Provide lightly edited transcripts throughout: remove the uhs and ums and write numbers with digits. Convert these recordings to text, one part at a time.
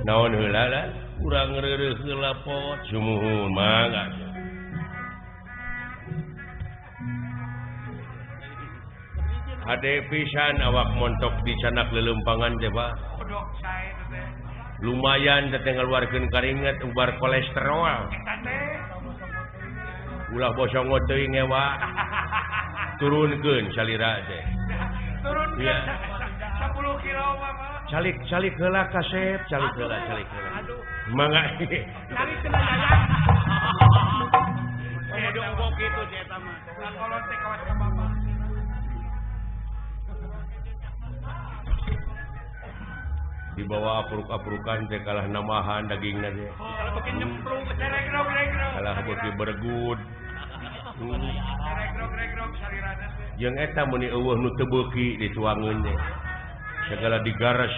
Naon heula lah urang reureuh heula pot sumuhun mangga. Hade pisan awak montok di canak lelempangan teh Pak. Lumayan teh ngaluarkeun karinget ubar kolesterol. Ulah bosongo teuing ewa. Turunkeun salira teh. Turunkeun 10 kilo mah. Calik calik heula kasep, calik heula calik heula. Mangga. Calik cenah jajan. Kudu kitu si eta mah. Kolot teh kawas ka bapak. Dibawa apruk-aprukan teh kalah namahan dagingna teh. Kalah beuki bergud. Jeung eta meuni eueuh nu teu beuki dituangeun teh. Segala digares.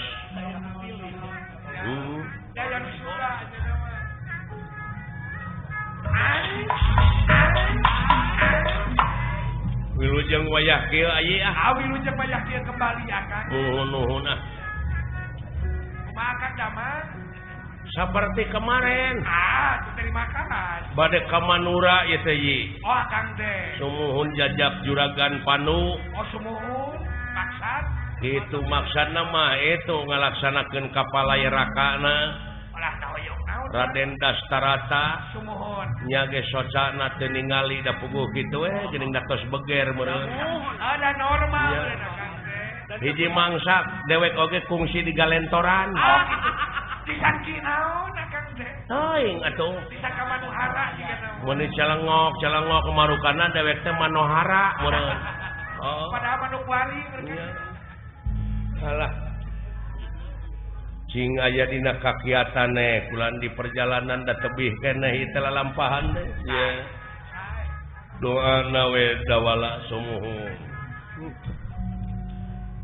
Wilujeng wayah kieu aya ah. Wilujeng wayah kieu kembali akang. Nuhun nuhun ah. Makan damang seperti kemarin. Ah, terima kasih. Bade ka Manura ieu teh ye. Oh, akang teh. Sumuhun jajak juragan Panu. Oh, sumuhun maksad. Itu maksudna mah itu ngalaksanakeun kapalaya rakana. Ulah tahoyong naon. Raden Dastarata. Sumuhun. Nya ge socana teu ningali da puguh kitu we geuning da tos beger meureun. Ada normal meureun akang. Hiji mangsa dewek oge kungsi di galentoran. Ah, disangki naon akang teh? Teuing atuh. Disangka Manohara jiga naon. Mun celengok, celengok marukana dewek teh Manohara meureun. Oh. Padahal Manokwari meureun. Alah. Cing aya dina kakiatane kulan di perjalanan da tebih keneh ieu teh lalampahan teh. Ye. Doana we dawala sumuhun.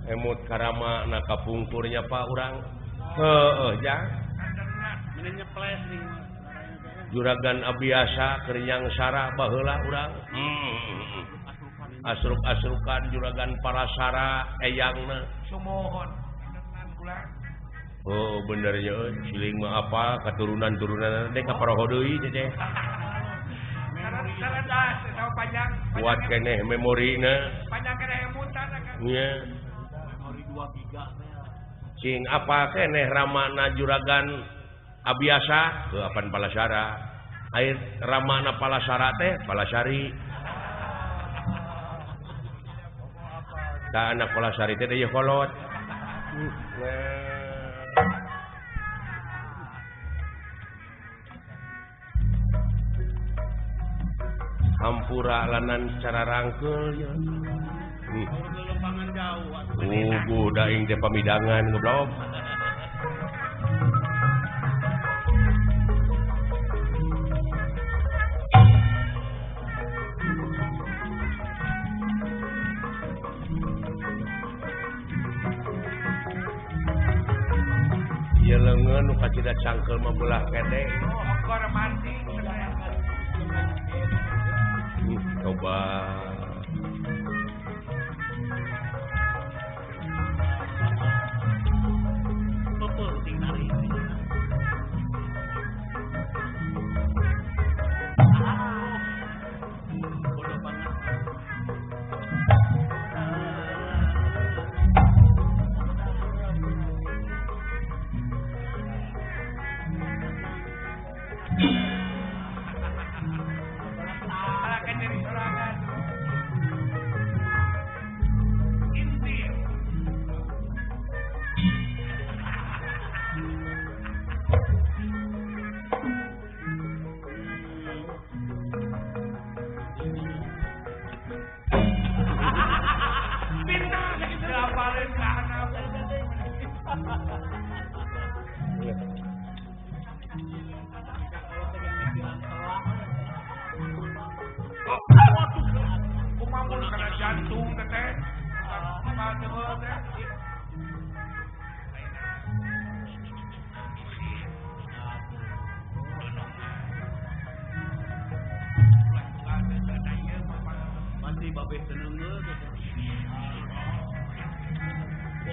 Emut karama na kapungkurnya Pak urang. Heueuh jang. Juragan Abiasa keryang sara baheula urang. Asruk-asrukan juragan Parasara eyangna. Sumuhun. Oh bener ya euy, siling mah apa katurunan-turunan teh ka paroho deui teh. Kuat keneh memorina. Panjang keneh emutan akang. Nya. Cing apa keneh ramana juragan Abiasa ke apan Palasara. Air ramana Palasara teh Palasari. Ta anak Palasari teh deui kolot. Hampura lanan cara rangkeul ya. Ugu daing teh pamidangan goblok. Ieu leungeun nu kacida cangkeul mah belah kede. Oh, mati. Coba.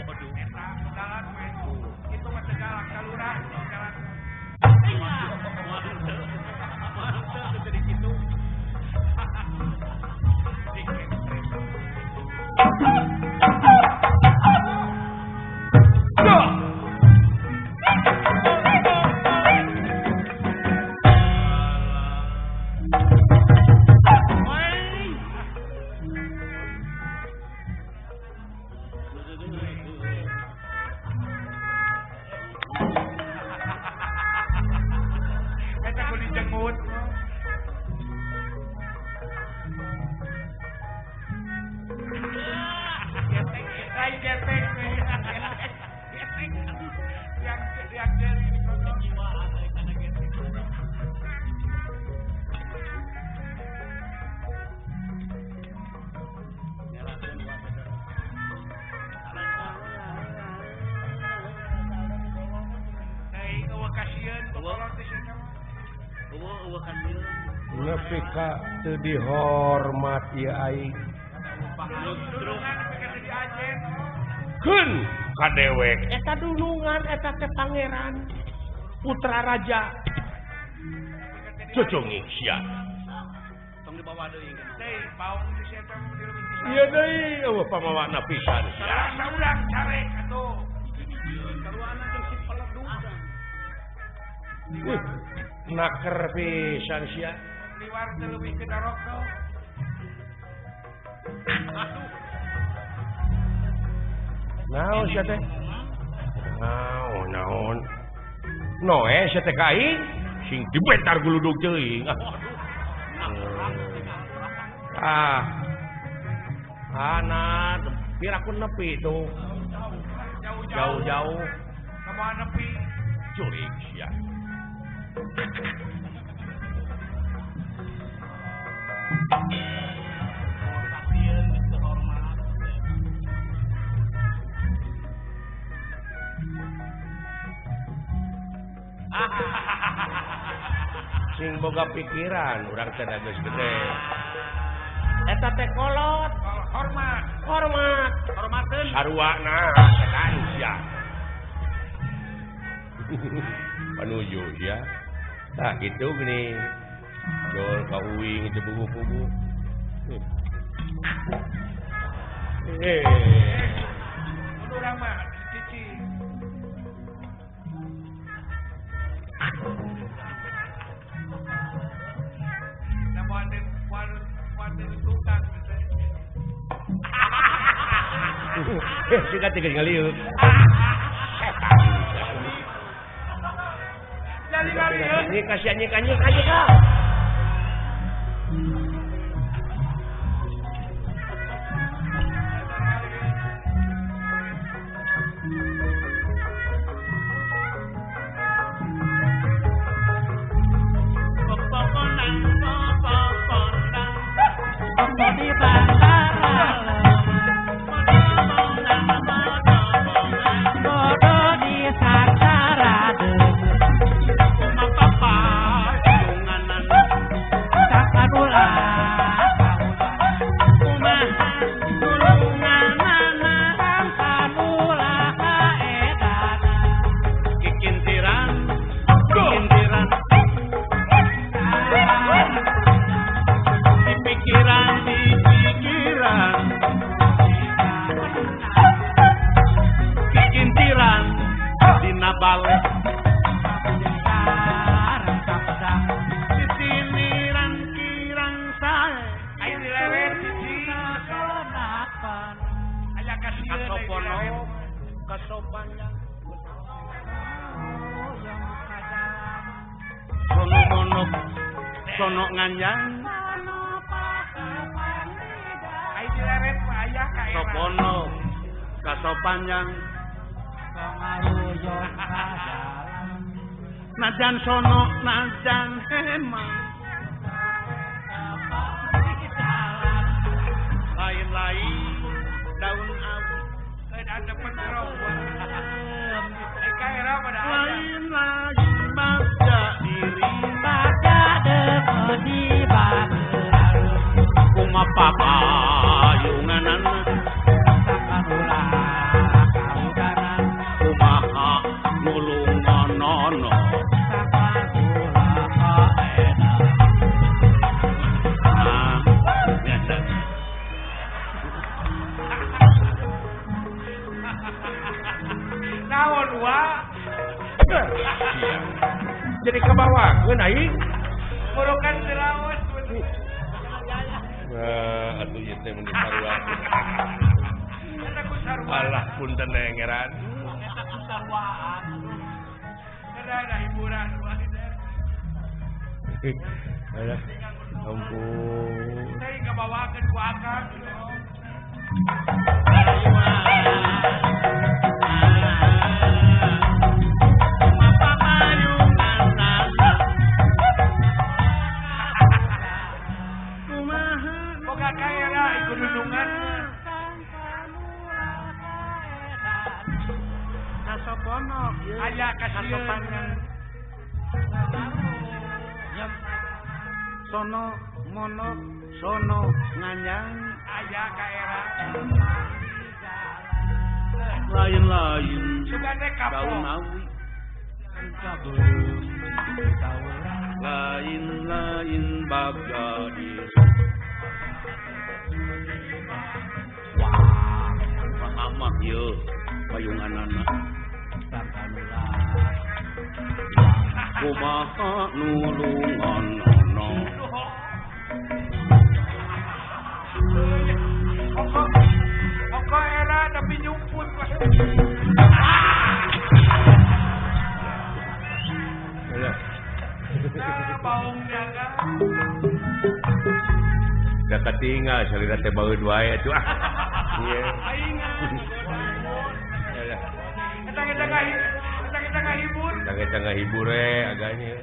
Waduh, eta dalan we. Itu mah tegalak kalurah jalan. Mantep jadi kitu. Nepi ka teu dihormat ieu aing. Keun ka dewek eta dulungan eta teh pangeran putra raja. Cucungik sia. Tong dibawa deui teh paung di sia teh ieu deui eueuh pamawana pisan sia. Saurang carek atuh. Karuana jeung si peledug. Naker pisan sia. Liwar teu leuwih ke darok tuh. Naon sia teh? Naon naon. Noe sia teh ka aing sing dibentar guludug teuing. Ah. Ana piraku nepi tuh. Jauh-jauh. Kumaha nepi? Curik sia. Sing boga pikiran urang teh geus gede. Eta teh kolot, hormat, hormat, hormateun saruana setan sia. Panuju sia. Tah kitu geuning. Jol ka uing teu pugu-pugu. Mun urang mah cici. Sudah tiga ngaliuk. Ini kasihan nyik aja kak. Najan sono najan hema lain-lain daun awu ada lain-lain baca diri baca di kumapapayunganan Atuh ieu teh mun sarua. Eta ku sarua. Alah punten nengeran. Eta ku saruaan. Ada hiburan wae. Alah ampun. Teh ngabawakeun ku akang. Boga kaera ikut dudungan. Kasoponok aya kasopanan. Sono monok sono nganyang aya kaera. Lain-lain sugane kapok. Daun awi lain-lain bagadi. Wah, amah ye payunganana. Kumaha nulunganana. Oko era tapi nyumput. Nah, baung jaga. Da katingal salira teh baeud wae atuh ah. Ieu. Eta ngahibur. Eta ngahibur we aganya.